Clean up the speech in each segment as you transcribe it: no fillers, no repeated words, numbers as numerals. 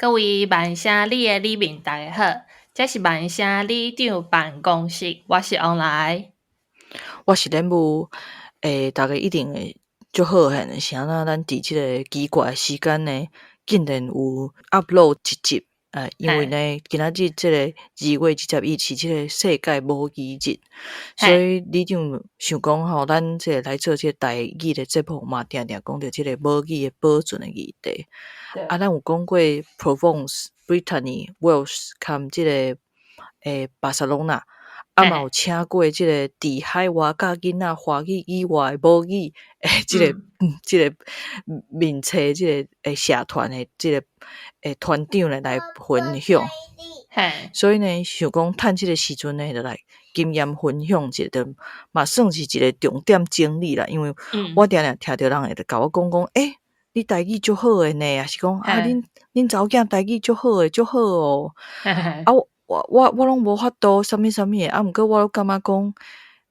各位萬聲里的里民，大家好，這是萬聲里長辦公室，我是王來，我是蓮霧。欸，大家一定會足好漢，是按怎咱佇這个奇怪的時間呢，竟然有 upload 一集。因為呢，今仔日這個2月21是這個世界母語日，所以里長想講吼，咱這個來做這個台語的節目嘛，定定講著這個母語的保存的議題。啊，咱有講過 Provence、Brittany、Wales 含這個巴塞隆納，啊嘛有請過這個佇海外教囡仔華語以外的母語，這個這個面冊這個社團的這個團長呢來分享。所以呢，想講趁這個時陣呢，就來經驗分享一下，就嘛算是一個重點整理啦。因為我定定聽著人會共我講講，欸，你台語足好的呢，抑是講啊，恁查某囝台語足好的，足好哦。啊，我攏無法度，啥物啥物的，啊，毋過我攏感覺講，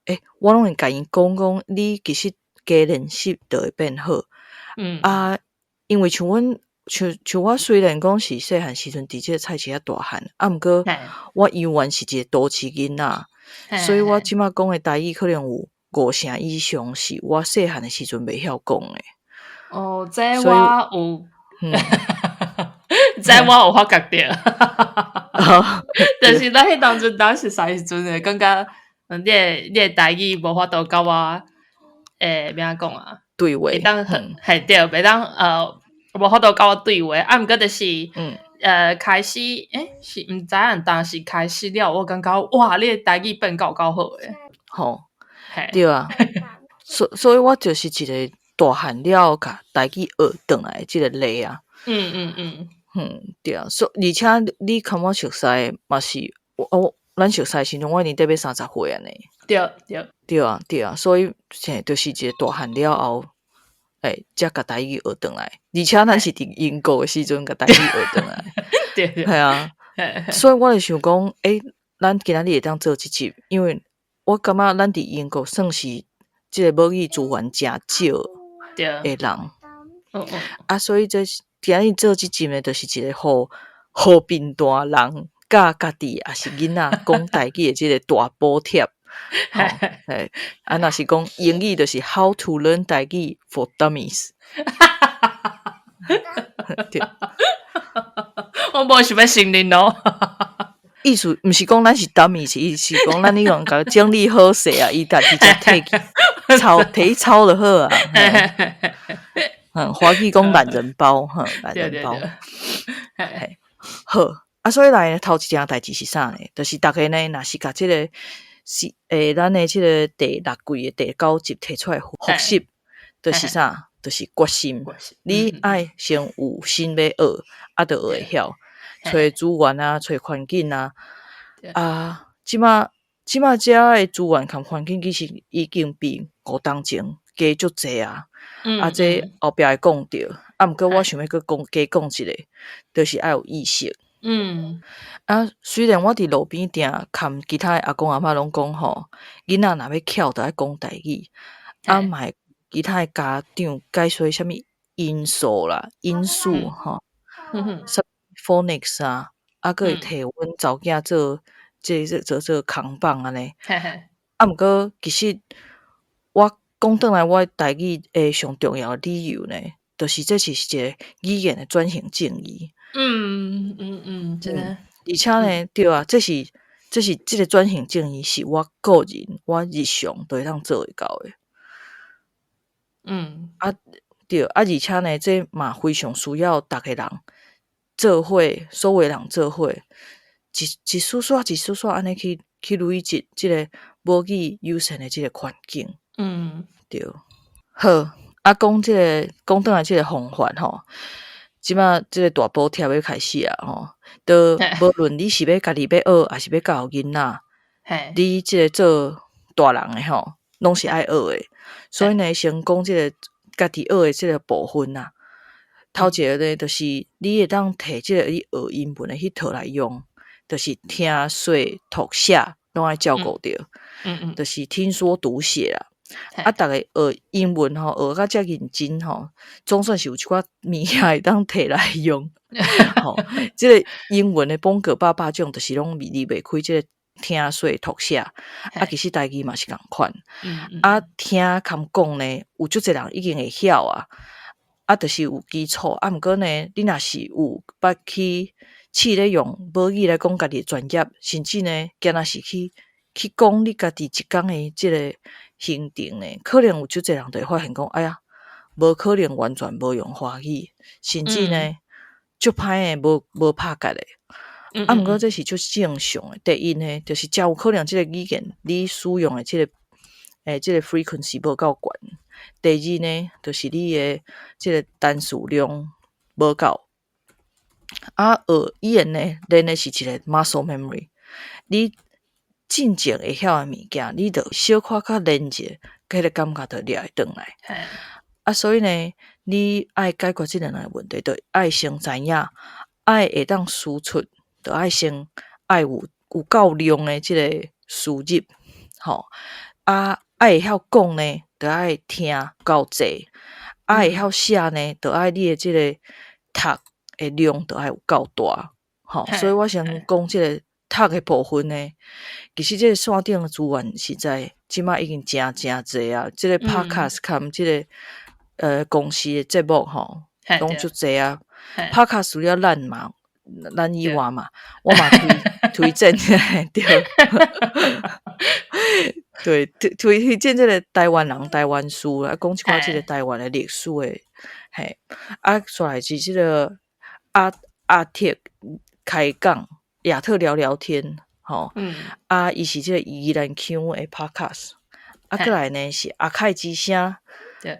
欸，我攏會共𪜶講講，你其實加練習就會變好。啊，因為像阮，像我雖然講是細漢時陣佇這個菜市仔大漢，啊，毋過我猶原是一個都市囡仔，所以我這馬講的台語可能有五成以上是我細漢的時陣袂曉講的。哦，這我有，這我有發覺著，就是咱彼當陣當熟似時陣會感覺，你的台語無法度佮我，欸，欲按怎講啊？對話，會當很，嘿對，袂當無法度佮我對話，啊，毋過就是，開始，欸，是毋知影當時開始了，我感覺哇，你的台語變夠夠好的。吼，對啊，所以我就是一個大漢了後，共台語學轉來的這個例啊。對啊，所而且你共我熟似嘛是，我咱熟似時陣，我已經得欲30歲按呢。對對。對啊對啊，所以現就是一個大漢了後，欸，才共台語學轉來，而且咱是佇英國的時陣共台語學轉來。對對。係啊，所以我就想講，欸，咱今仔日會當做這集，因為我感覺咱佇英國算是這個母語資源誠少的人。啊，所以這今仔日做這集呢，就是一個予予貧惰人佮家己抑是囡仔講台語的這個大補帖。吼，嘿，啊，若是講英語，就是 How to learn 台語 for dummies。對。我無想欲承認哦。意思毋是講咱是 dummies，意思是講咱已經共整理好勢啊，伊家己才提去抄，提去抄就好啊。華語講懶人包，哈，懶人包。嘿，好，啊，所以來頭一件代誌是啥呢？就是逐家呢，若是共這個是咱的這個第六季的第九集提出來複習，就是啥？就是決心。你愛先有心欲學，啊，就學會曉。揣資源啊，揣環境啊，啊，這馬遮的資源佮環境其實已經比5冬前加足濟啊。啊，這後壁會講著，啊，毋過我想欲閣講加講一個，就是愛有意識。啊，雖然我佇路邊定含其他的阿公阿嬤攏講吼，囡仔若欲巧，就愛講台語，啊嘛會其他的家長解說啥物因素啦、因素吼，啥 phonics 啊，啊，閣會提阮查某囝做這這做做扛棒按呢。啊，毋過其實我講轉來，我的台語的上重要的理由呢，就是這是一個語言的轉型正義。真的。而且呢，對啊，這是這個轉型正義是我個人我日常都會當做會到的。啊，對，啊，而且呢，這嘛非常需要逐个人做伙，所有人做伙，一絲絲一絲絲按呢去累積這個母語友善的這個環境。對。好，啊，講這個講轉來這個方法吼，這馬這個大補帖欲開始啊吼，都無論你是欲家己欲學，抑是欲教予囡仔，你這個做大人的吼，攏是愛學的。所以呢，先講這個家己學的這個部分啊。頭一個呢，就是你會當提這個你學英文的彼套來用，就是聽說讀寫攏愛照顧著，就是聽說讀寫啦。啊，逐家學英文吼，學甲遮認真吼，總算是有一寡物件會當提來用。吼，這个英文的榜過百百種，就是攏離袂開這个聽說讀寫，啊，其實台語嘛是仝款。啊，聽含講呢，有足濟人已經會曉啊，啊，就是有基礎。啊，毋過呢，你若是有捌去試咧用母語來講家己的專業，甚至呢，敢若是去講你家己一工的這个行程呢，可能有足濟人就會發現講，哎呀，無可能完全無用華語，甚至呢，足歹的無拍結的。啊，毋過這是足正常的。第一呢，就是誠有可能這个語言你使用的這個 frequency 無夠懸。第二呢，就是你的這个單詞量無夠。啊，學語言呢，練的是一个 muscle memory。你進前會曉的物件，你著小可較練者，彼个感覺就掠會轉來。啊，所以呢，你愛解決這兩个問題，就愛先知影，愛會當輸出，就愛先愛有夠量的這个輸入，吼。啊，愛會曉講呢，就愛聽夠濟；啊，會曉寫呢，就愛你的這个讀的量就愛有夠大，吼。所以我先講這个讀的部分呢，其實這个線頂的資源實在這擺已經誠誠濟啊。這个 podcast 含這个公視的節目吼，攏足濟啊。podcast 除了咱嘛，咱以外嘛，我嘛推薦對，對，推薦這个台灣人台灣事啊，講一寡這个台灣的歷史的，嘿，啊，煞來是這个阿鐵開講亞特聊聊天，吼，啊，伊是這个宜蘭腔的 podcast，啊，閣來呢是阿凱之聲，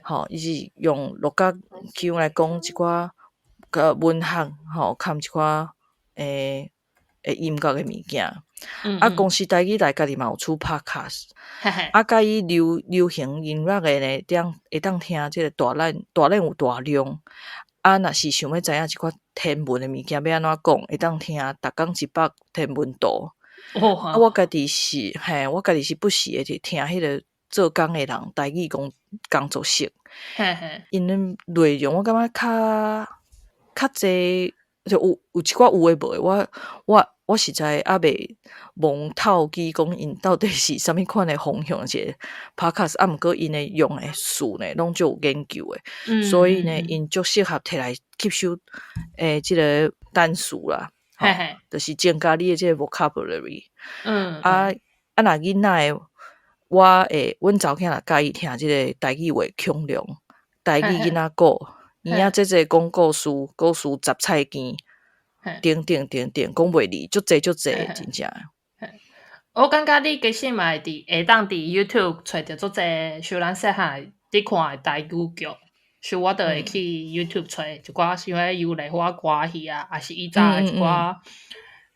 吼，伊是用鹿角腔來講一寡個文學，吼，含一寡音樂的物件。啊，公視台語台家己嘛有出 podcast，啊，佮伊流行音樂的呢，會當聽這个大膽有大量。啊，若是想欲知影一寡天文的物件欲按怎講，會當聽逐工一百天文圖。啊，我家己是不時會去聽彼个做工的人台語工作室。𪜶的內容我感覺較濟，就有一寡有的無的，我實在猶未摸透記講𪜶到底是啥物款的方向一个 podcast，啊，毋過𪜶的用的詞呢，攏足有研究的，所以呢，𪜶足適合摕來吸收這个單詞啦，吼，就是增加你的這个 vocabulary。啊啊，若囡仔的，我會阮查某囝若佮意聽這个台語話恐龍，台語囡仔故，伊仔這濟講故事，故事雜菜羹。等等等等，講袂離，足濟足濟，真正。我感覺你其實嘛會佇會當佇 YouTube 揣著足濟，像咱細漢佇看的台語劇，像我就會去 YouTube 揣一寡像彼油梨花歌戲啊，抑是以早的一寡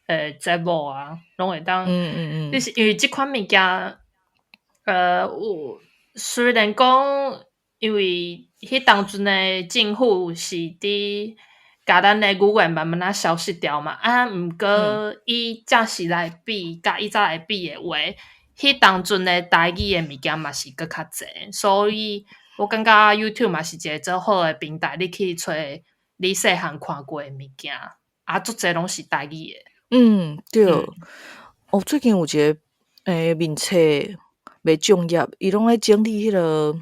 節目啊，攏會當。就是因為這款物件，有雖然講，因為彼當陣的政府是佇共咱的語言慢慢仔消失掉嘛，啊，毋過以這時來比，佮以早來比的話，彼當陣的台語的物件嘛是閣較濟，所以我感覺 YouTube 嘛是一个足好的平台，你去揣你細漢看過的物件，啊，足濟攏是台語的。嗯，對。哦，最近有一个面冊袂重要，伊攏咧整理彼个，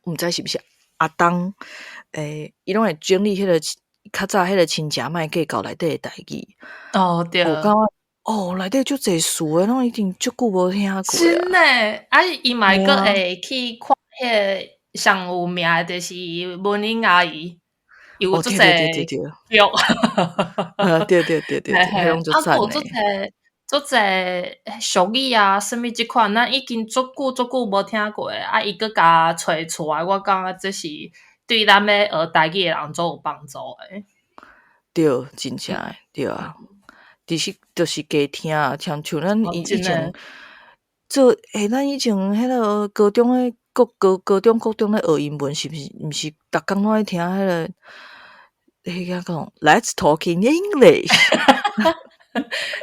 毋知是毋是阿東，伊攏會整理彼个較早彼個親情莫計較內底的台語。哦，對。我感覺哦，內底足濟詞的，攏已經足久無聽過。真的，啊，伊嘛會閣會去看彼个上有名的，就是文英阿姨，有足濟對。啊，對對對對，彼攏足讚的。足濟俗語啊，啥物這款，咱已經足久足久無聽過，啊，伊閣共揣出來，我感覺這是對咱欲學台語的人足有幫助的。對，真正的，對啊。其實就是加聽，像咱以前做，咱以前彼个高中的國高高中國中咧學英文，是毋是？毋是逐工攏愛聽彼个，彼个講 Let's talk in English，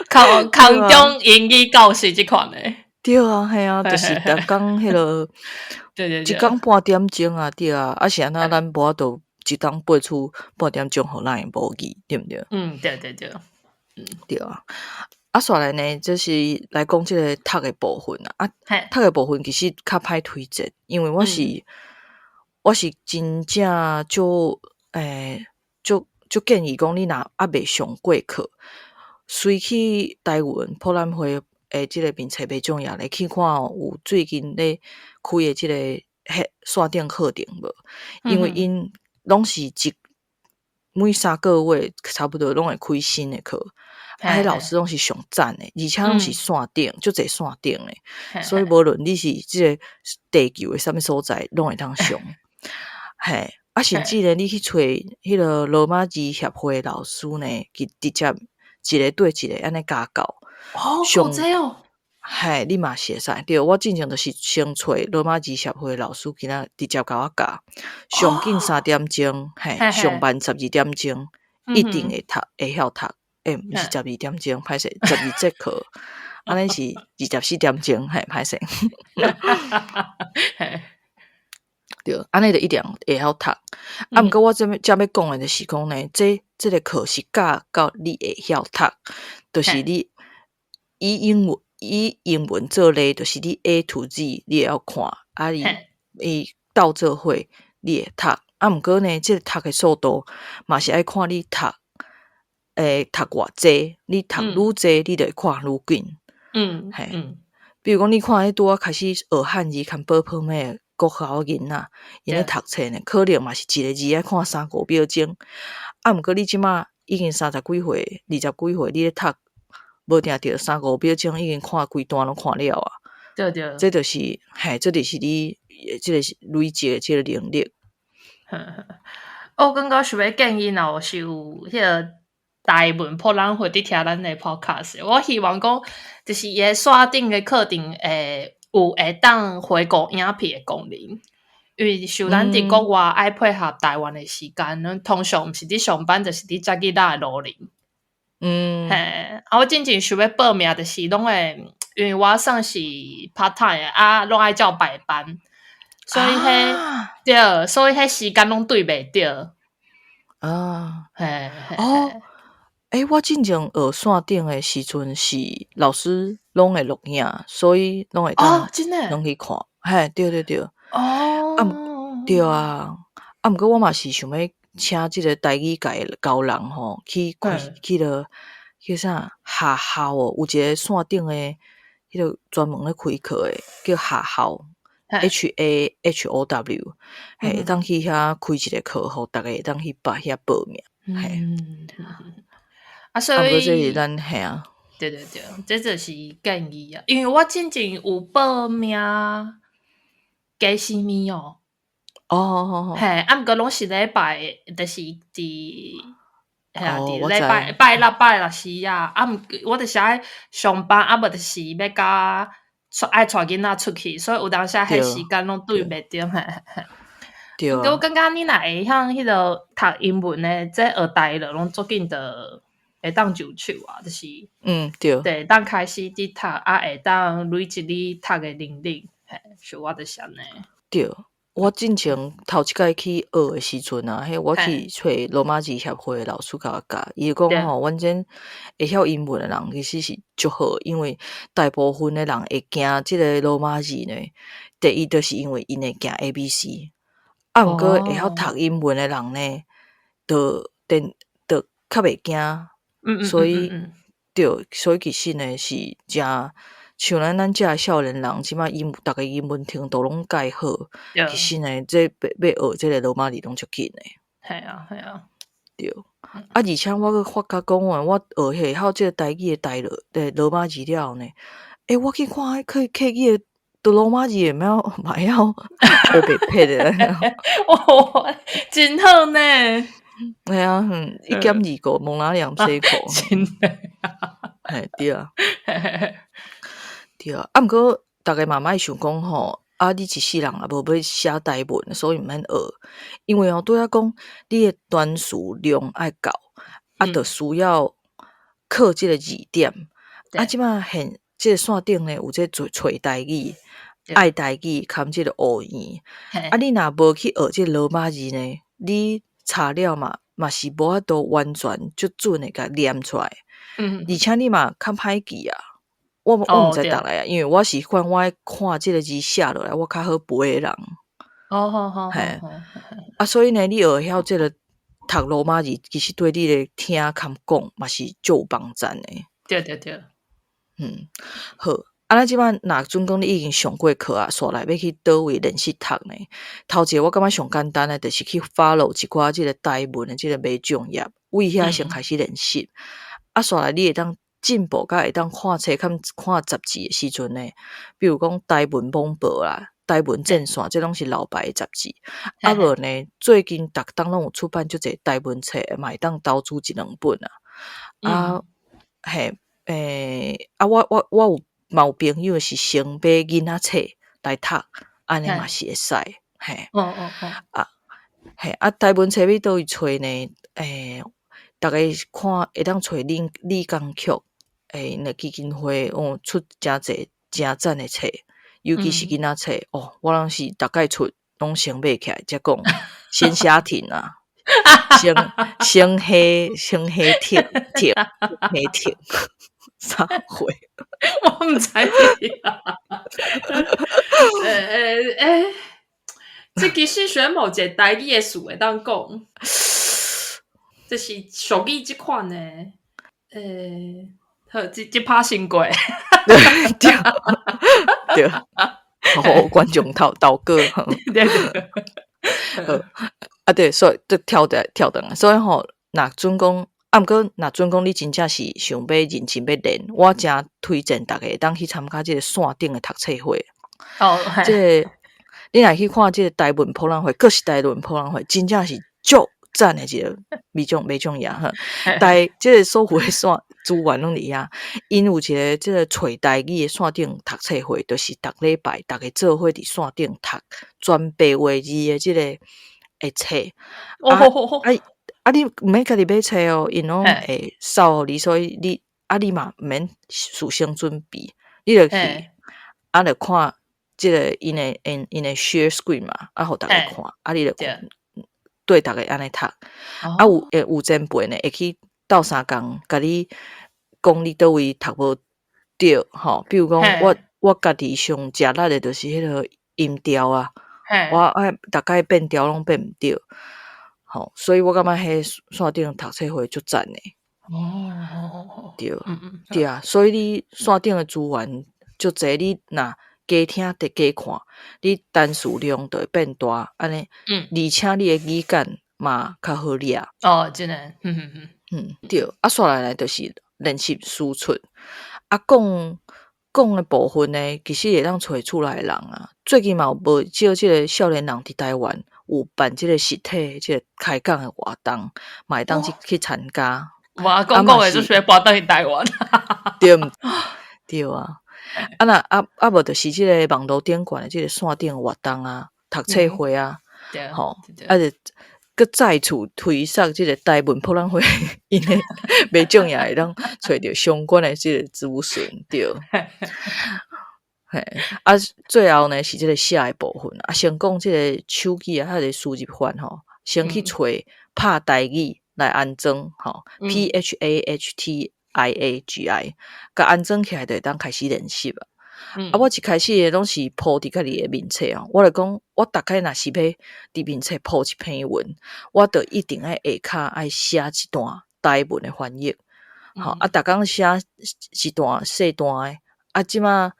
空中英語教室這款的。對啊，嘿啊，就是逐工彼个，一工半點鐘啊，對啊，啊是按怎咱無法度一冬八厝半點鐘予咱的母語，對毋對？嗯，對對對。對啊。啊，煞來呢，就是來講這个讀的部分啊。啊，讀的部分其實較歹推薦，因為我是，我是真正足足足建議講，你若猶未上過課，隨去台灣博覽會的這个面冊袂重要咧，去看有最近咧開的這个彼線頂課程無？因為𪜶攏是一每3個月差不多攏會開新的課。啊，彼老師攏是上讚的，而且攏是線頂，足濟線頂的，所以無論你是這个地球的啥物所在，攏會當上。嘿，啊，甚至呢，你去揣彼个羅馬字協會的老師呢，佢直接一個對一個按呢家教。哦，閣這哦。嘿，你嘛是會使。對，我進前就是先揣羅馬字協會的老師，今仔直接共我教。上緊3點鐘，嘿，上慢12點鐘，一定會讀，會曉讀。欸，毋是12點鐘，歹勢，12節課，按呢是24點鐘，嘿，歹勢。對，按呢就一定會曉讀。啊，毋過我這欲這欲講的就是講呢，這這个課是教到你會曉讀，就是你以英文做例，就是你 A to Z 你會曉看，啊，伊伊鬥做伙你會讀。啊，毋過呢，這个讀的速度嘛是愛看你讀。讀偌濟，你讀愈濟，你就會看愈緊。嘿，比如講，你看彼拄仔開始學漢字，含寶寶的國小囡仔，𪜶咧讀冊呢，可能嘛是一个字愛看3-5秒鐘。啊，毋過你這馬已經30幾歲、20幾歲，你咧讀，無定著3-5秒鐘已經看規段攏看了啊。對對。這就是，嘿，這就是你這個是累積的這个能力。我感覺想欲建議，若有是有彼个台文博覽會佇聽咱的 podcast，我希望講就是伊的線頂的課程會有會當回顧影片的功能，因為像咱佇國外愛配合台灣的時間，咱通常毋是佇上班，就是佇接囡仔的路程。嘿，啊，我進前想欲報名，就是攏會，因為我算是 part time 的，啊，攏愛照排班，所以彼，對，所以彼時間攏對袂著。嘿，哦。欸，我進前學線頂的時陣是老師攏會錄影，所以攏會當攏去看。嘿，對對對。啊，對啊。啊，毋過我嘛是想欲請這个台語界的高人吼，去開去落叫啥學校哦，有一个線頂的彼个專門咧開課的，叫學校 HAHOW，嘿，會當去遐開一个課，予逐家會當去報遐報名。嘿。啊，所以，啊，這是咱嘿啊。對對對，這就是建議啊。因為我進前有報名加時物哦。嘿，啊，毋過攏是禮拜，就是佇，嘿啊，佇禮拜拜六拜六時啊，啊，毋我就是愛上班，啊，無就是欲共愛帶囡仔出去，所以有當時彼時間攏對袂著，嘿嘿。對。我感覺你若會曉彼个讀英文的，這學台語攏足緊就會當就手啊，就是，對，會當開始佇讀，啊，會當累積你讀的能力，嘿，是我就是按呢。對，我進前頭一擺去學的時陣啊，彼我去揣羅馬字協會的老師共我教，伊就講吼，阮這會曉英文的人其實是足好，因為大部分的人會驚這个羅馬字呢，第一就是因為𪜶會驚 A B C，啊，毋過會曉讀英文的人呢，就電就較袂驚。所以，對，所以其實呢是誠像咱這少年人，這馬英逐家英文程度攏蓋好，其實呢，這欲欲學這个羅馬字攏足緊的。嘿啊，嘿啊。對，啊，而且我閣發覺講話，我學會曉這个台語的台羅的羅馬字了後呢，欸，我去看彼客客語的羅馬字會曉嘛會曉烏白撇的。哦，真好呢。嘿啊，一減二個蒙哪兩西口。真的。嘿，對啊。對啊，啊，毋過逐家嘛莫想講吼，啊，你一世人也無欲寫台文，所以毋免學。因為吼，拄仔講，你的單詞量愛夠，啊，就需要靠這个字典。啊，這馬現這个線頂呢，有這揣揣台語、愛台語，含這个烏圓。啊，你若無去學這个羅馬字呢，你查了嘛，嘛是無法度完全足準的共念出來。而且你嘛較歹記啊。我毋知逐個啊，因為我是款我愛看這个字寫落來，我較好背的人。嘿，啊，所以呢，你學會曉這个讀羅馬字，其實對你的聽兼講嘛是足有幫助的。對對對。嗯，好。啊，咱這擺若準講你已經上過課啊，紲來欲去佗位練習讀呢？頭一个我感覺上簡單的，就是去 follow 一寡這个台文的這个迷眾頁，為遐先開始練習。啊，紲來你會當進步，佮會當看冊、看看雜誌的時陣呢，比如講台文網報啦、台文戰線，這攏是老牌的雜誌。啊無呢，最近逐冬攏有出版足濟台文冊，嘛會當投資一兩本啊。啊，嘿，啊，我有嘛有朋友是先買囡仔冊來讀，按呢嘛是會使，嘿。啊，嘿，啊，台文冊欲佗位揣呢？逐家看會當揣李李江曲，𪜶的基金會哦出誠濟誠讚的冊，尤其是囡仔冊哦，我攏是逐擺出攏先買起來，才講先蝦艇啊，先先蝦先蝦艇艇蝦艇啥貨？我毋知啊。這其實選無一个台語的詞會當講，這是俗語這款的。好，這趴先過。對對，好，觀眾頭頭哥。對對。好，啊對，所以就跳轉跳轉來，所以吼，若準講，啊毋過若準講你真正是想欲認真欲練，我誠推薦逐家會當去參加這个線頂的讀冊會。這个你若去看這个台文博覽會，閣是台文博覽會，真正是足讚的一个美種美種嘢哈。台這个所有的線資源攏佇遐，𪜶有一个這个揣台語的線頂讀冊會，就是逐禮拜逐家做伙佇線頂讀全白話字的這个的冊。啊啊啊！你毋免家己買冊哦，𪜶攏會送予你，所以你啊你嘛毋免事先準備，你就去啊，就看這个𪜶的𪜶的 share screen 嘛，啊，予逐家看，啊，你就對逐家按呢讀。啊，有會有前輩呢，會去鬥相共，共你講你佗位讀無對吼。比如講，我家己上食力的就是彼个音調啊，我愛逐擺變調攏變毋對，吼，所以我感覺彼線頂讀冊會足讚的。對，對啊，所以你線頂的資源足濟，你若加聽著加看，你單詞量就會變大，按呢，而且你的語感嘛較好掠。哦，真的，嗯嗯嗯。嗯，對，啊，紲來呢，就是練習輸出，啊，講講的部分呢，其實會當揣厝內的人啊。最近嘛有無少這个少年人佇台灣有辦這个實體這个開講的活動，嘛會當去參加。哇，講講的就學搬轉去台灣。對對啊，啊若啊啊無就是這个網路頂懸的這个線頂活動啊，讀冊會啊，吼，啊就閣再次推捒這个台文博覽會，𪜶的民眾也會當揣著相關的這个資訊，對。嘿，啊，最後呢是這个寫的部分啊，先講這个手機啊，彼个輸入法吼，先去揣拍台語來安裝吼，PHAHTIAGI，共安裝起來就會當開始練習啊。啊，我一開始的攏是鋪佇家己的面冊哦，我就講，我逐擺若是欲佇面冊鋪一篇文，我就一定愛下跤愛寫一段台文的翻譯。吼，啊，逐工寫一段細段的，啊，這馬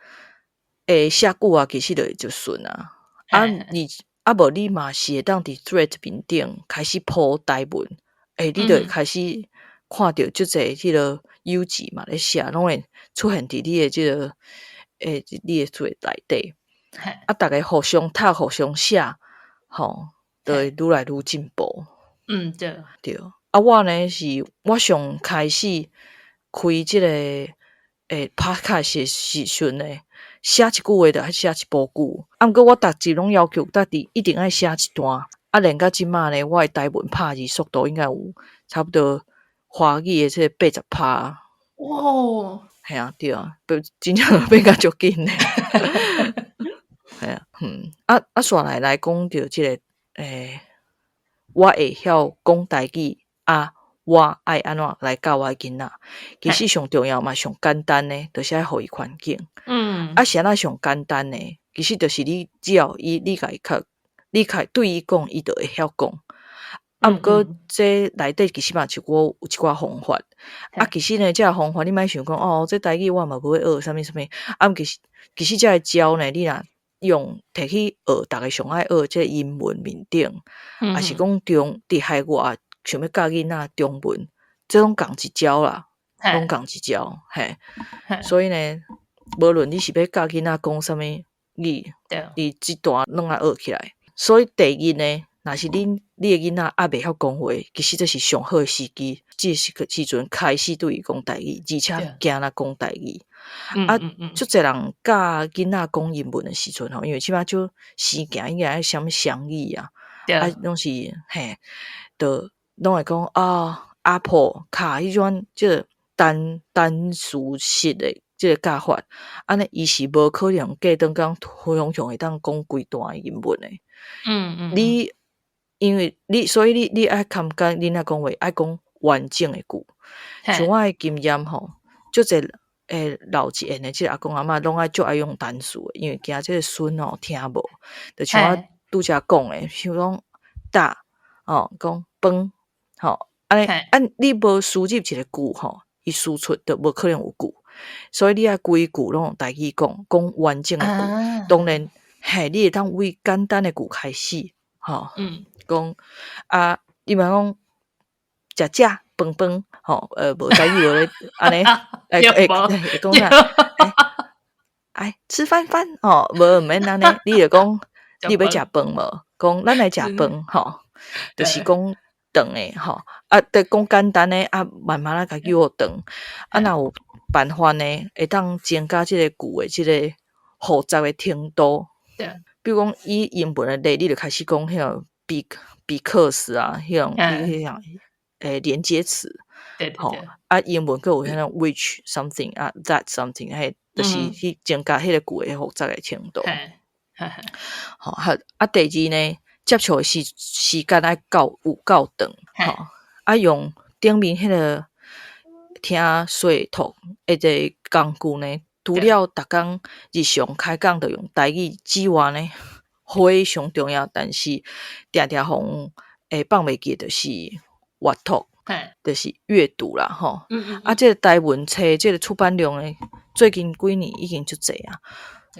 寫久啊，其實就順啊。啊，你啊無你嘛是會當佇 Threads 面頂開始鋪台文，你就會開始看著足濟彼个有字嘛咧寫，攏會出現佇你的這个你的 Threads 內底。啊，逐家互相讀，互相寫，吼，就會愈來愈進步。對。啊，我呢是我上開始開這个podcast 的時陣呢，寫一句話就愛寫一部句。啊，毋過我逐集攏要求家己一定愛寫一段。啊，練到這馬呢，我的台文拍字速度應該有差不多華語的這個80%。哇！嘿啊，對啊，真正變甲足緊的。嘿啊，啊啊，紲來來講著這个我會曉講台語啊，我愛按怎來教我的囡仔？其實上重要嘛，上簡單的，就是愛予伊環境。啊，是按怎上簡單的？其實就是你只要伊，你共伊較，你較對伊講，伊就會曉講。啊，毋過這內底其實嘛一寡有一寡方法。啊，其實呢，這个方法你莫想講哦，這台語我嘛無欲學啥物啥物。啊，毋其實這个招呢，你若用提去學，逐个上愛學這个英文面頂，抑是講中佇海外想欲教囡仔中文，這攏仝一招啦，攏仝一招，嘿。所以呢，無論你是欲教囡仔講啥物語，你這段攏愛學起來。所以第二呢，若是恁你的囡仔猶袂曉講話，其實這是上好的時機，這個時陣開始對伊講台語，而且驚來講台語。啊，足濟人教囡仔講英文的時陣吼，因為這擺足時行，應該愛啥物雙語啊，啊，攏是嘿，就攏會講啊，Apple 卡彼種這個單單詞式的這個教法，按呢伊是無可能過轉工非常會當講規段英文的。你因為你所以你你愛含佮囡仔講話，愛講完整的句。像我的經驗吼，足濟老一輩的這個阿公阿嬤攏愛足愛用單詞的，因為驚這個孫吼聽無。就像我拄才講的，像講搭吼，講飯吼，按呢啊你無輸入一個句吼，伊輸出就無可能有句。所以你愛規句攏用台語講，講完整的句。當然，嘿，你會當為簡單的句開始，吼，講啊，你若講食食飯飯，吼，無台語無咧，按呢，會會會講啥？哎，吃飯飯，吼，無毋免按呢，你就講你欲食飯無？講咱來食飯，吼，就是講長的，吼，啊，著講簡單的，啊，慢慢仔共叫長，啊，若有辦法呢，會當增加這個句的這個複雜的程度。比如講以英文的例，你就開始講彼個 because 啊，彼種彼種連接詞，吼，啊，英文閣有彼種 which something 啊，that something，彼就是去增加彼個句的複雜的程度。吼，啊，第二呢，接觸的時間愛夠有夠長，吼，啊，用頂面彼個聽說讀的這個工具呢，除了逐工日常開講著用台語之外呢，非常重要，但是定定予會放袂記，就是閱讀，就是閱讀啦，吼。啊，這個台文冊，這個出版量呢，最近幾年已經足濟啊。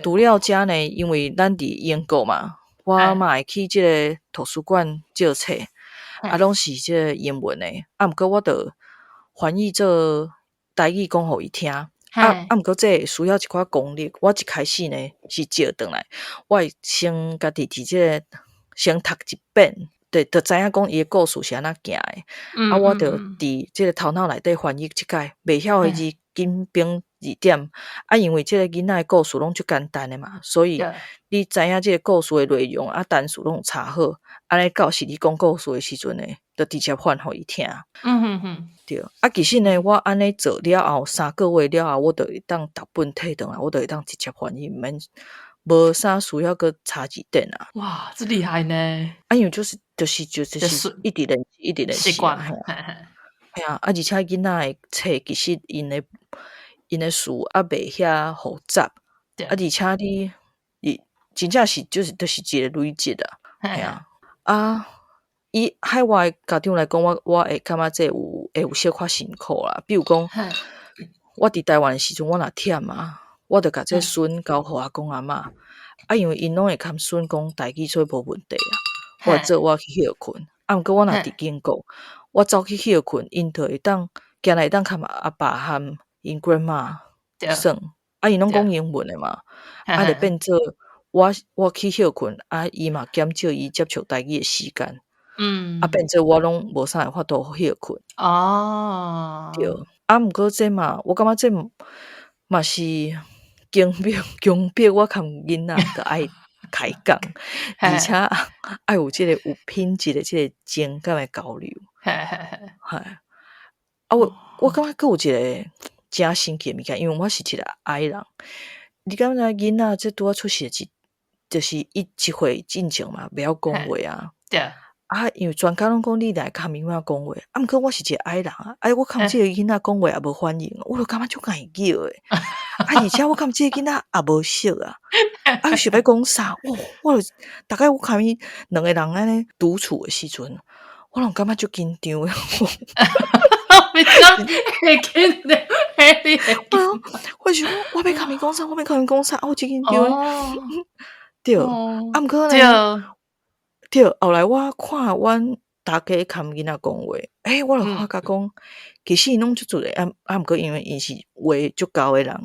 除了遮呢，因為咱佇英國嘛，我嘛會去這個圖書館借冊，啊，攏是這個英文的，啊，毋過我著翻譯做台語講予伊聽。啊啊，毋過這會需要一寡功力。我一開始呢是借轉來，我會先家己佇這個先讀一遍，對，就知影講伊的故事是按怎行的。啊，我就佇這個頭腦內底翻譯一擺，袂曉的字緊編字典。啊，因為這個囡仔的故事攏足簡單的嘛，所以你知影這個故事的內容啊，單詞攏有查好，按呢到時你講故事的時陣呢，就直接翻予伊聽。對，啊，其實呢，我按呢做了後，3個月了後，我就會當逐本提轉來，我就會當直接翻譯，毋免無啥需要閣查字典啊。哇，這厲害呢！啊，因為就是一直練，一直練習慣。嘿啊，啊，而且囡仔的冊其實𪜶的詞猶袂遐複雜，啊，而且你真正是就是一個累積啊，嘿啊，啊，以海外家長來講，我會感覺這會有小可辛苦啦。比如講，我佇台灣的時陣，我若忝啊，我就共這孫交予阿公阿嬤，啊，因為𪜶攏會共孫講台語，所以無問題啊。我會做我去歇睏，啊，毋過我若佇英國，我走去歇睏，𪜶就會當行來會當共阿爸和𪜶 grandma 耍，啊，𪜶攏講英文的嘛，啊，就變做我去歇睏，啊，伊嘛減少伊接觸台語的時間。啊，變做我攏無啥會法度歇睏。對，啊，毋過這嘛，我感覺這嘛是強迫強迫我共囡仔著愛開講，而且愛有這個有品質的這個情感的交流。嘿，啊，我感覺閣有一個誠神奇的物件，因為我是一個 I 人。你感覺囡仔這拄仔出世一，就是伊一歲進前嘛，袂曉講話啊。對。啊，因為專家攏講你來共囡仔講話，啊，毋過我是一個 I 人啊，啊，我共這個囡仔講話也無反應，我就感覺足礙叫的。啊，而且我共這個囡仔也無熟啊，啊，想欲講啥？哦，我就逐擺我共伊兩個人按呢獨處的時陣，我攏感覺足緊張的。為啥會緊張？你會緊我想講，我欲共伊講啥？我欲共伊講啥？啊，我真緊張。對，啊，毋過呢，對，後來我看阮大家共囡仔講話，欸，我就發覺講，其實𪜶攏足自然，啊啊，毋過因為𪜶是話足厚的人，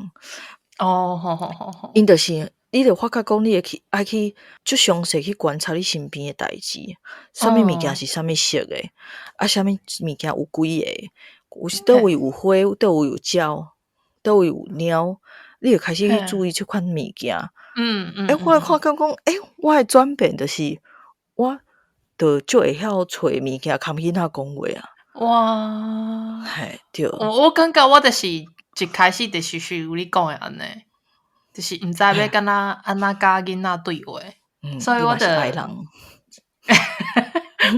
哦，好好好好，𪜶就是，你就發覺講，你會去愛去足詳細去觀察你身邊的代誌，啥物物件是啥物色的，啊，啥物物件有幾个，有佗位有花，佗位有鳥，佗位有貓，你就開始去注意這款物件。欸，我看感覺講，欸，我的轉變就是，我就足會曉揣物件，共囡仔講話啊。哇！嘿，對。我感覺我就是一開始就是像你講的按呢，就是毋知欲按怎按怎佮囡仔對話，所以我就 I 人。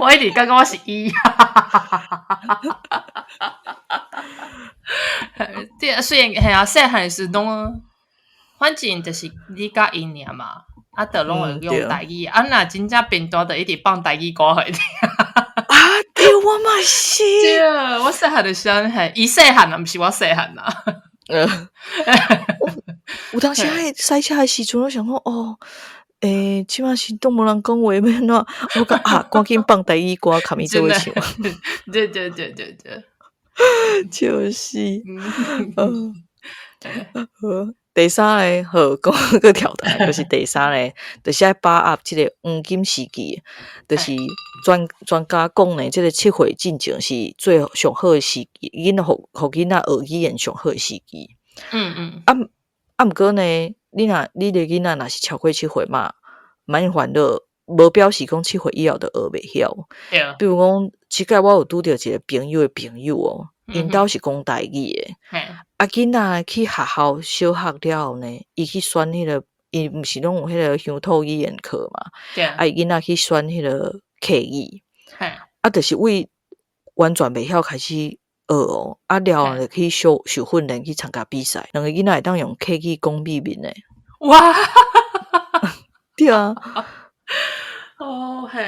我一直感覺我是 E。對，雖然嘿啊，細漢時攏，反正就是你佮𪜶爾嘛，啊，就攏會用台語。啊，若真正變大，就一直放台語歌予伊聽。啊，對，我嘛是。對，我細漢就是按呢，嘿，伊細漢啊，毋是我細漢啊。有當時喺駛車的時陣，我想講哦，欸，這擺是都無人講話，欲按怎？我講啊，趕緊放台語歌，共伊做伙唱。對對對對對，就是，嗯，好，第三个好，講閣跳題，就是第三个，就是愛把握這個黃金時機，就是專家講呢，這個7歲進前是最上好的時機，囡仔予囡仔學語言上好的時機。啊啊，毋過呢，你的囡仔若是超過七歲嘛，免煩惱，無表示講七歲以後就學袂曉。比如講，這擺我有拄著一個朋友的朋友哦，𪜶兜是講台語的，啊，囡仔去學校小學了後呢，伊去選彼個，伊毋是攏有彼個鄉土語言課嘛，啊，伊囡仔去選彼個客語，啊，就是為完全袂曉開始學哦，啊，了後就去受訓練去參加比賽，兩个囡仔會當用客語講秘密呢。哇！對啊。哦嘿，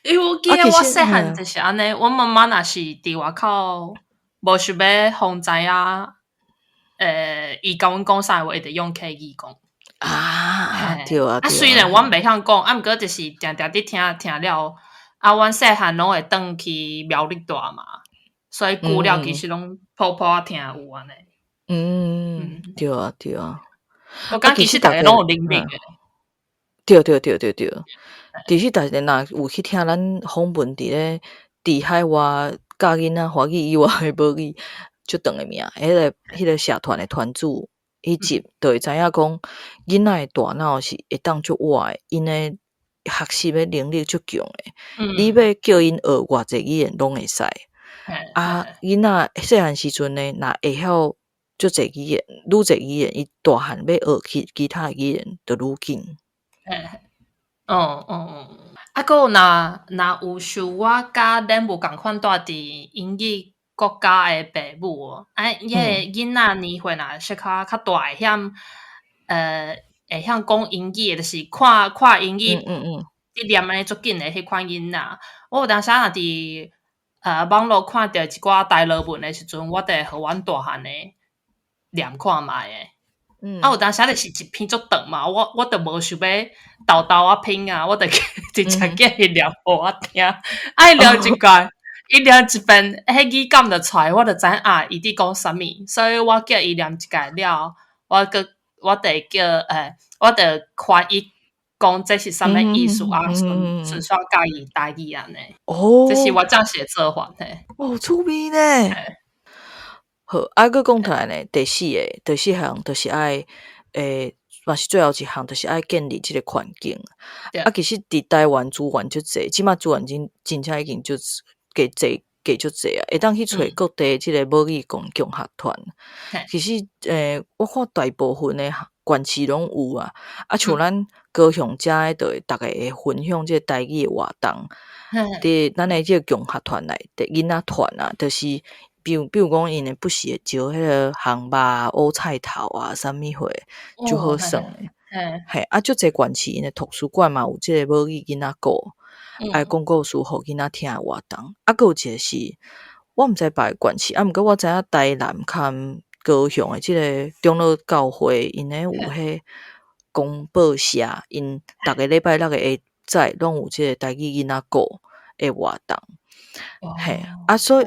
因為我記得我細漢就是按呢，阮媽媽若是佇外口無想欲予𪜶知影，伊共阮講啥話，伊就用客語講。啊，對啊，啊，雖然阮袂曉講，啊，毋過就是定定佇聽聽了，啊，阮細漢攏會轉去苗栗住嘛，所以久了其實攏普普仔聽有按呢。嗯，對啊，對啊。我感覺其實逐个攏有能力的。對對對對對，其實逐个若有去聽咱訪問佇咧佇海外教囡仔華語以外的母語，足長的名，彼個社團的團主，彼集就會知影講，囡仔的大腦是會當足活的，𪜶的學習的能力足強的。你欲叫𪜶學偌濟語言攏會使。啊，囡仔細漢時陣呢，若會曉足濟語言，愈濟語言，伊大漢欲學其他的語言就愈緊。哦哦哦，啊，閣有若有像我佮恁無仝款住佇英語國家的爸母哦，啊，彼个囡仔年歲若小可較大，會曉講英語的，就是看看英語，佇念按呢足緊的彼款囡仔，我有當時若佇網路看著一寡台羅文的時陣，我就會予阮大漢的念看覓的。啊，有當時就是一篇足長嘛，我就無想欲沓沓仔拼啊，我就直接叫伊念予我聽。啊，伊念一擺，伊念一遍，彼語感就出來，我就知影啊，伊佇講啥物。所以我叫伊念一擺了，我閣我就會叫我就翻譯講這是啥物意思啊，順順紲教伊台語按呢。哦，這是我這時的做法嘿。哦，趣味呢。好，啊，閣講起來呢，第四項就是愛，嘛是最後一項，就是愛建立這個環境。啊，其實佇台灣資源足濟，這擺資源真正已經足加濟加足濟啊，會當去揣各地這個母語共學團。其實，我看大部分的縣市攏有啊，啊，像咱高雄遮的，就會逐家會分享這個台語的活動。佇咱的這個共學團內底囡仔團啊，就是比如講，𪜶會不時會招彼個烘肉、烏菜頭啊，啥物貨，足好耍的。嘿，啊，足濟縣市𪜶的圖書館嘛有這個母語囡仔故，愛講故事予囡仔聽的活動。啊，閣有一個是，我毋知別个縣市，啊，毋過我知影台南佮高雄的這個長老教會，𪜶咧有彼公報社，𪜶逐个禮拜六的下早攏有這個台語囡仔故的活動。嘿，啊，所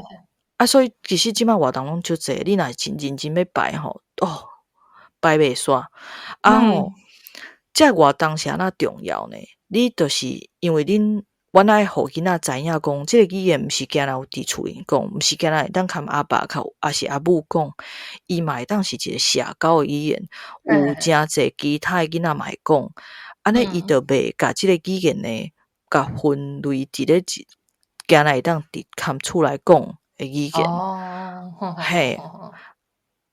以其實這擺活動攏足濟，你若是真認真欲排吼，哦，排袂煞。啊吼，這個活動是按怎重要呢？你就是因為恁，阮愛予囡仔知影講，這個語言毋是干焦有佇厝裡講，毋是干焦會當含阿爸抑是阿母講，伊嘛會當是一個社交的語言，有誠濟其他的囡仔嘛會講，按呢伊就袂共這個語言呢，共分類佇咧一，干焦會當佇含厝內講的語言。嘿，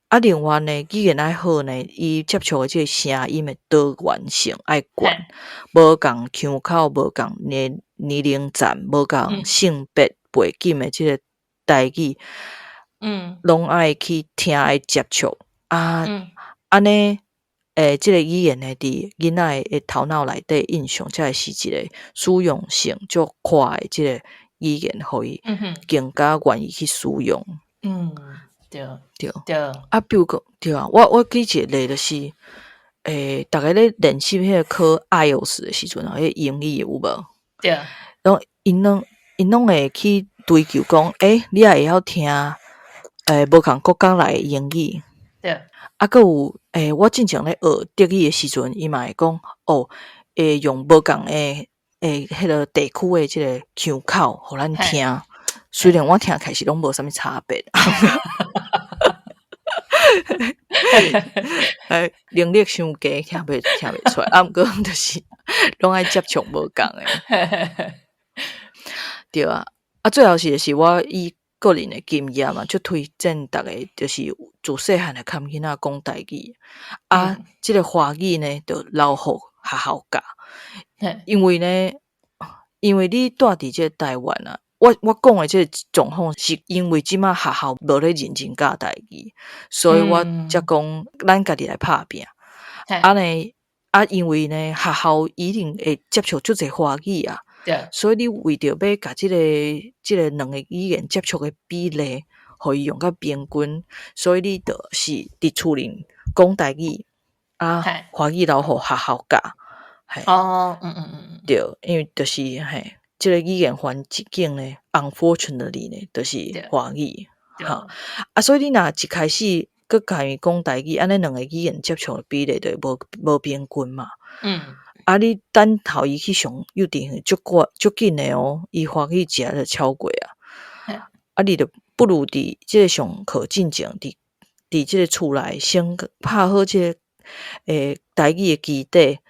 啊，另外呢，語言愛好呢，伊接觸的這個聲音的多元性愛懸，無仝腔口，無仝年齡層，無仝性別背景的這個台語，攏愛去聽，愛接觸。啊，按呢，這個語言呢，佇囡仔的頭腦內底印象，才會是一個使用性足闊的這個語言，予伊更加願意去使用。對。對。對。啊，比如講，對啊，我舉一個例就是，逐家咧練習彼個考 IELTS 的時陣啊，彼個英語有無？對。攏𪜶攏會去追求講，你也會曉聽，無仝國家來的英語。啊，閣有，我進前咧學德語的時陣，伊嘛會講，哦，會用無仝的，彼個地區的這個腔口，予咱聽。雖然我聽起來是攏無啥物差別。能力傷低，聽袂出來。啊，毋過就是攏愛接觸無仝的。對啊，啊，最後是我以個人的經驗嘛，足推薦逐家，就是自細漢就含囡仔講台語。啊，這個華語呢，就留予學校教。因為呢，因為你住佇這個台灣啊，我講的這個狀況是因為這擺學校無咧認真教台語，所以我才講咱家己來拍拚。按呢，啊，因為呢，學校一定會接觸足濟華語啊，所以你為著欲共這個兩個語言接觸的比例，予伊用較平均，所以你就是佇厝裡講台語，啊，華語留予學校教。對，因為就是嘿，這個語言環境呢，unfortunately 呢，就是華語。哈，啊，所以你若一開始閣共伊講台語，按呢兩個語言接觸的比例就無平均嘛。啊，你等予伊去上幼稚園足快足緊的哦，伊華語一下就超過啊。啊，你就不如佇這個上課進前，佇這個厝內先拍好這個台語的基底。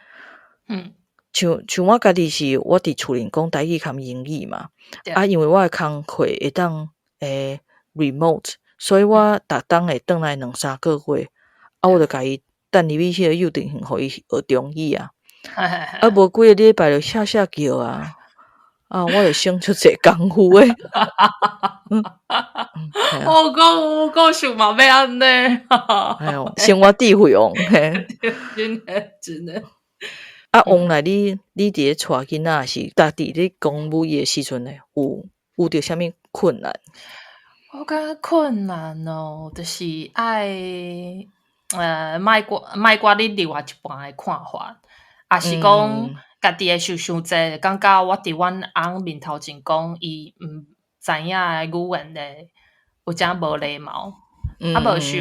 像我家己是，我佇厝裡講台語含英語嘛。啊，因為我的工課會當remote，所以我逐冬會轉來兩三個月，啊，我就共伊等入去彼個幼稚園，予伊學中語啊。啊，無幾個禮拜就嚇嚇叫啊！啊，我就省足濟工夫的。我講我講想嘛欲按呢。哎喲，生活智慧哦，嘿。真的真的。啊，往來你佇咧帶囡仔是家己咧講母語的時陣呢，有著啥物困難？我感覺困難哦，就是愛莫管你另外一半的看法，抑是講家己會想傷濟，感覺我佇阮翁面頭前講，伊毋知影的語言咧，有誠無禮貌。啊，無像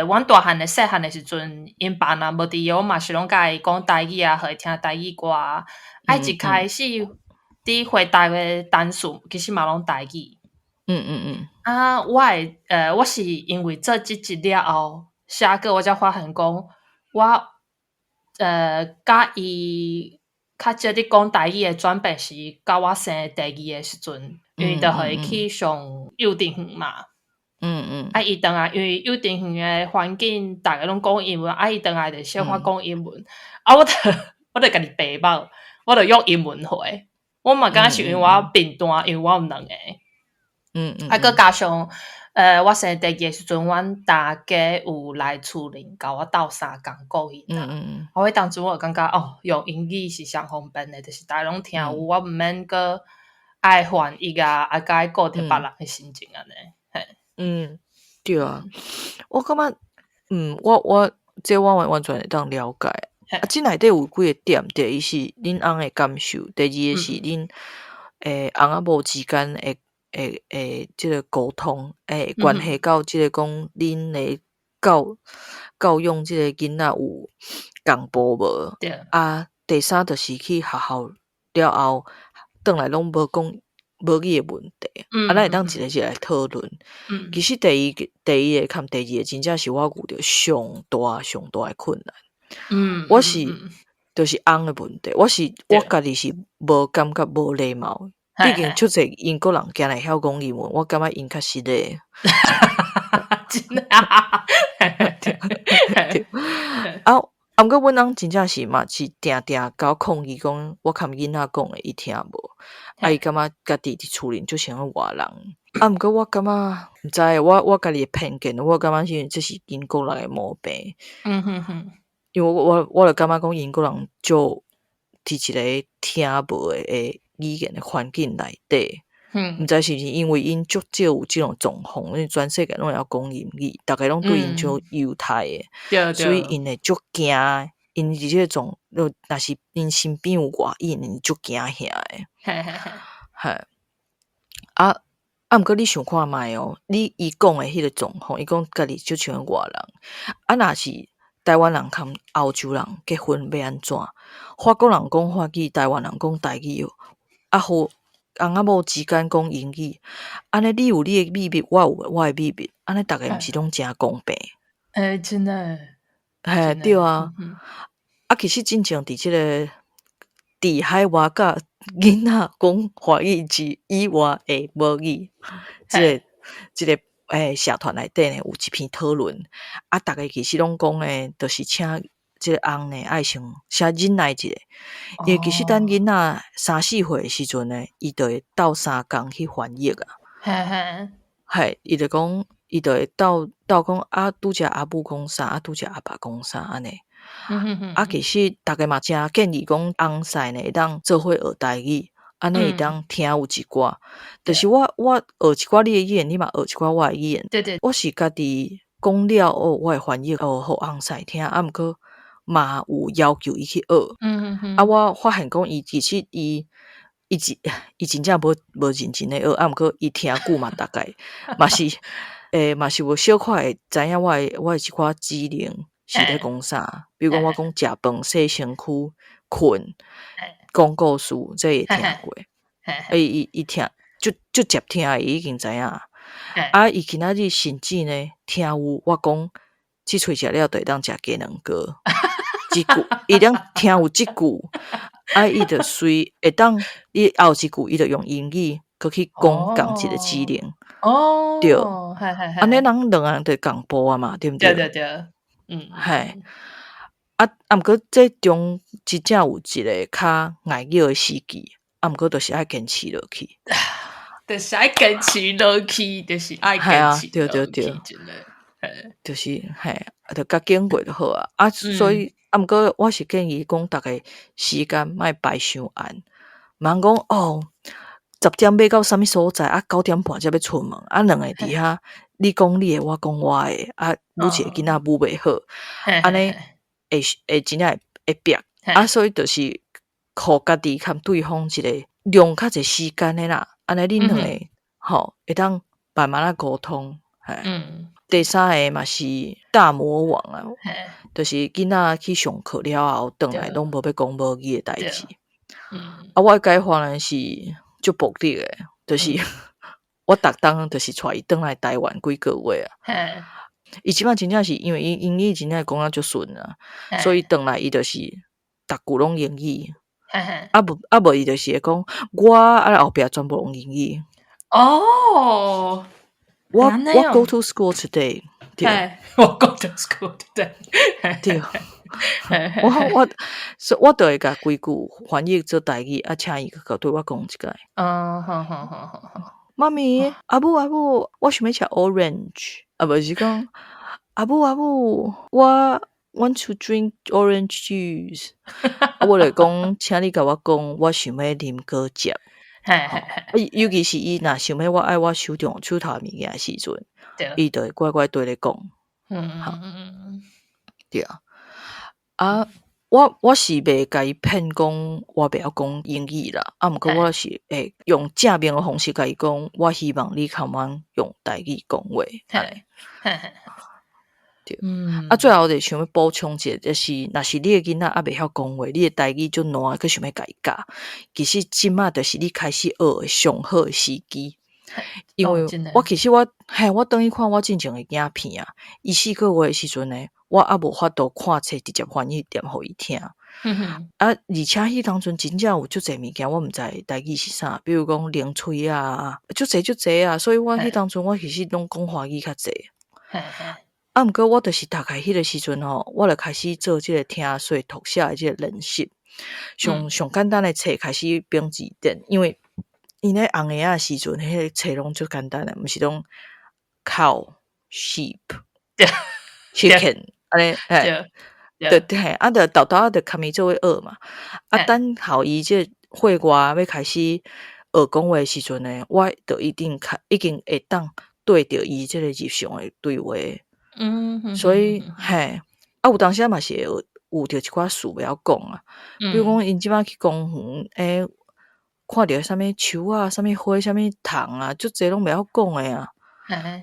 阮大漢的細漢的時陣，𪜶爸若無佇，我嘛是攏共伊講台語啊，予伊聽台語歌啊。啊，一開始佇回答的單詞，其實嘛攏台語。啊，我是因為做這集了後，寫過我才發現講，我佮伊較少佇講台語的轉變是，到我生第二个時陣，因為著予伊去上幼稚園嘛。啊，伊轉來，因為幼稚園的環境，逐家攏講英文，啊，伊轉來就小可講英文，啊，我著家己白目，我著用英文回。我嘛感覺是因為我貧惰，因為我有兩個。啊，閣加上，我生第二个時陣，阮大家有來厝裡共我鬥相共顧囡仔。我彼當陣我就感覺哦，用英語是上方便的，就是逐家攏聽有，我毋免閣愛翻譯啊，啊，閣愛顧著別人的心情按呢。嘿。嗯，對啊，我感覺，我這我完完全會當了解。啊，這內底有幾個點，第一是恁翁的感受，第二个是恁翁仔某之間的這个溝通，關係到這个講恁的教養這個囡仔有仝步無？啊，第三就是去學校了後，轉來攏無講母語的問題，啊，咱會當一个一个來討論。其實第一个佮第二个，真正是我遇著上大上大的困難。我是就是翁的問題，我是我家己是無感覺無禮貌，畢竟足濟英國人敢會曉講英文，我感覺𪜶較失禮。真的啊！對，啊，啊，毋過阮翁真正是嘛是定定共我抗議講，我共囡仔講的伊聽無，啊，伊感覺家己佇厝裡就像個外人。啊，毋過我感覺毋知，我家己的偏見，我感覺是因為這是英國人的毛病。因為我就感覺講英國人就佇一个聽無的語言的環境內底，毋知是毋是因為𪜶足少有這種狀況，因為全世界攏會曉講英語，逐家攏對𪜶足猶太的，所以𪜶會足驚，𪜶佇這個狀，若是𪜶身邊有外裔，𪜶足驚嚇的。嘿，啊，毋過你想看覓哦，你伊講的彼个狀況，伊講家己就像外人，啊，若是台灣人佮歐洲人結婚欲按怎？法國人講法語，台灣人講台語，啊好，翁仔某之間講英語，按呢你有你的秘密，我有我的秘密，按呢逐家毋是攏誠公平？欸，真的。嘿，對啊。啊，其實真正佇這个佇海外佮囡仔講華語之以外的母語，這个社團內底呢有一篇討論，啊，逐家其實攏講呢，就是請這个翁呢愛先先忍耐一下，因為其實等囡仔三四歲的時陣呢，伊就會鬥相共去翻譯啊。嘿，伊就講，伊就會鬥鬥講啊，拄才阿母講啥，啊，拄才阿爸講啥按呢。啊，其實逐家嘛誠建議講，翁婿呢會當做伙學台語，按呢會當聽有一寡。就是我學一寡你的語言，你嘛學一寡我的語言。我是家己講了後，我會翻譯予翁婿聽，啊，毋過嘛有要求伊去學。啊，我發現講伊其實伊真正無認真咧學，啊，毋過伊聽久嘛，大概嘛是嘛是有小可會知影我的一寡指令是咧講啥。比如講我講食飯、洗身軀、睏、講故事，這伊會聽過。伊聽就直接聽，伊已經知影。啊，伊今仔日甚至呢，聽有我講，這喙食了就會當食雞卵糕。這句伊當聽有這句，啊，伊就隨會當伊後一句，伊就用英語閣去講仝一个指令。對，按呢人兩个人就仝步啊嘛，對毋對？對對對，嘿。啊啊，毋過這中真正有一个較礙腦的時期，啊，毋過就是愛堅持落去。就是愛堅持落去，就是愛堅持落去，真的。就是嘿，就共經過就好啊。啊，所以啊，毋過我是建議講，逐家時間莫排傷晏，毋通講哦，10點欲到啥物所在，啊，9點半才欲出門，啊，兩个佇遐，你講你的，我講我的，啊，母一個囡仔母袂好，按呢會真正會逼，啊，所以就是予家己佮對方一个量較濟時間的啦，按呢恁兩个吼會當慢慢仔溝通。第三个嘛是大魔王啊，就是囡仔去上課了後，轉來攏無欲講母語的代誌。啊，我的解法呢是足暴力的，就是我逐冬就是帶伊轉來台灣幾個月啊。伊這擺真正是因為伊英語真正講啊足順啊，所以轉來伊就是逐句攏英語。啊無伊就是會講我啊後壁全部攏英語。我 go to school today，對。我 go to school 對。對。我所我就會共規句翻譯做台語，啊，請伊閣對我講一擺。哦，好好好好好。媽咪，阿母阿母，我想欲食 orange，啊，無是講阿母阿母，我 want to drink orange juice。啊，我就講，請你共我講，我想欲啉果汁。啊，尤其是伊若想欲我愛我手中手頭的物件時陣，伊就會乖乖綴咧講。對啊。啊，我是袂共伊騙講我袂曉講英語啦，啊，毋過我是會用正面的方式共伊講，我希望你較阮用台語講話。對。啊，最後就想欲補充一下，就是若是你的囡仔猶袂曉講話，你的台語足爛，閣想欲共伊教，其實這馬就是你開始學的上好的時機。因為我其實我嘿，我轉去看我進前的影片啊，伊4個月的時陣呢，我猶無法度看冊直接翻譯念予伊聽。啊，而且彼當陣真正有足濟物件，我毋知台語是啥，比如講零喙啊，足濟足濟啊，所以我彼當陣我其實攏講華語較濟。啊，毋過我就是大概彼個時陣吼，我就開始做這個聽說讀寫的這個練習。上上簡單的冊開始編字典，因為𪜶咧紅嬰仔的時陣，彼個冊攏足簡單的，毋是攏 cow、sheep、chicken 按呢，嘿，對對，啊，就沓沓仔就共伊做伙學嘛。啊，等予伊這歲外欲開始學講話的時陣呢，我就一定開已經會當對著伊這個日常的對話。所以嘿，啊，有當時嘛是會有著一寡詞袂曉講啊，比如講𪜶這擺去公園，欸，看著啥物樹啊、啥物花、啥物蟲啊，足濟攏袂曉講的啊。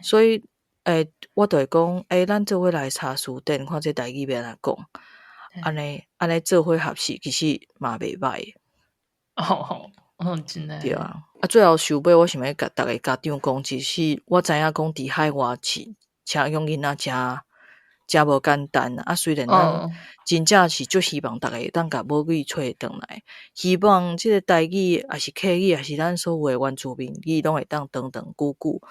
所以，欸，我就會講，欸，咱做伙來查詞典，看這台語欲按怎講。按呢按呢做伙學習，其實嘛袂䆀。哦，哦，真的。對啊，啊，最後收尾，我想欲共逐个家長講，其實我知影講佇海外是請養囡仔誠誠無簡單啊。雖然咱真正是足希望逐个會當共母語揣轉來，希望這個台語，抑是客語，抑是咱所有的原住民語，攏會當長長久久。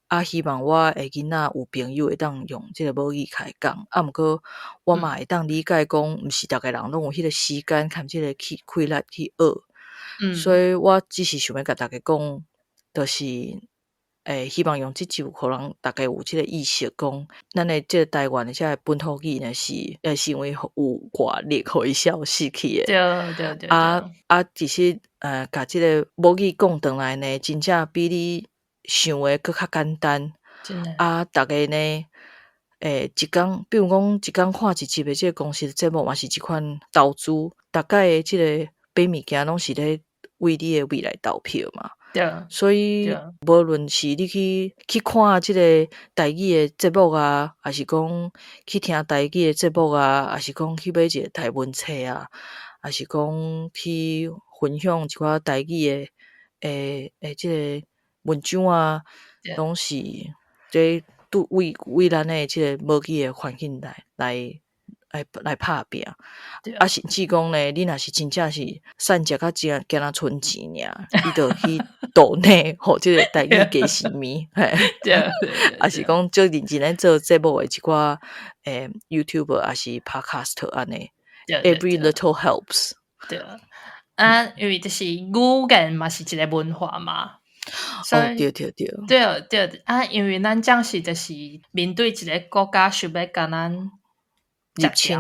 啊，希望我的囡仔有朋友會當用這個母語開講。啊，毋過我嘛會當理解講，毋是逐个人攏有彼個時間含這個去氣力去學。所以我只是想欲共大家講，就是欸，希望用這集予人逐家有這個意識，講咱的這個台灣的這個本土語呢，是會是因為有外力予伊消失去的。對對對。啊啊，其實共這個母語講轉來呢，真正比你想的閣較簡單。啊，逐家呢，欸，一工，比如講一工看一集的這個公視節目，嘛是一款投資。逐概的這個買物件，攏是咧為你的未來投票嘛。所以，無論是你去看這個台語的節目啊，抑是講去聽台語的節目啊，抑是講去買一個台文冊啊，抑是講去分享一寡台語的欸這個文章啊，攏是這對為咱的這個母語的環境來拍拚。啊，甚至講呢，你若是真正是散食甲真敢若賰錢爾，你就去 donate 予這個台語家私物，嘿，抑是講足認真咧做節目的一寡欸 YouTuber 抑是 Podcast 按呢，Every little helps。對啊，因為就是語言嘛是一個文化嘛。所以對對對，對對啊，因為咱這時就是面對一個國家想欲共咱入侵，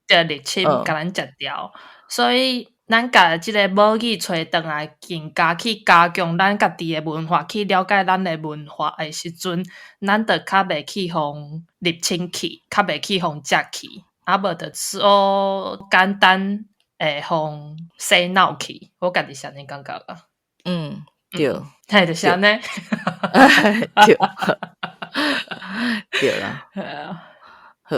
對，入侵共咱食掉，所以咱共這個母語揣轉來，更加去加強咱家己的文化，去了解咱的文化的時陣，咱就較袂去予入侵去，較袂去予食去，啊無就說簡單會予洗腦去。我家己是按呢感覺啊。嗯，對，嘿，就是按呢。對，對啦。好，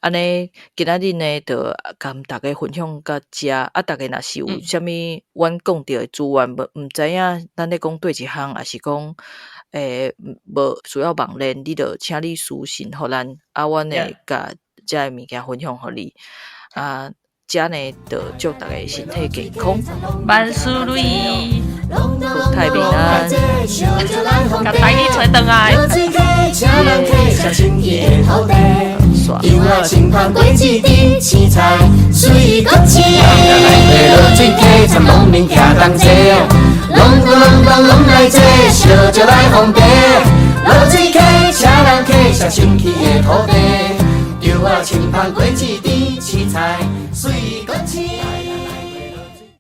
按呢今仔日呢，就共大家分享到遮。啊，大家若是有啥物阮講著的資源，無毋知影咱咧講佗一項，抑是講欸無需要網連，你就請你私訊予咱，啊，阮會共遮个物件分享予你。啊，遮呢就祝大家身體健康，萬事如意，國泰民安，共台語揣轉來。耶。土地。油仔清香果子甜，青菜水果青。落水溪，参农民徛同齐，隆咚隆咚拢来坐，烧酒来奉茶。落水溪，请人客，写清气的土地。稻仔清香果子甜，青菜水果青。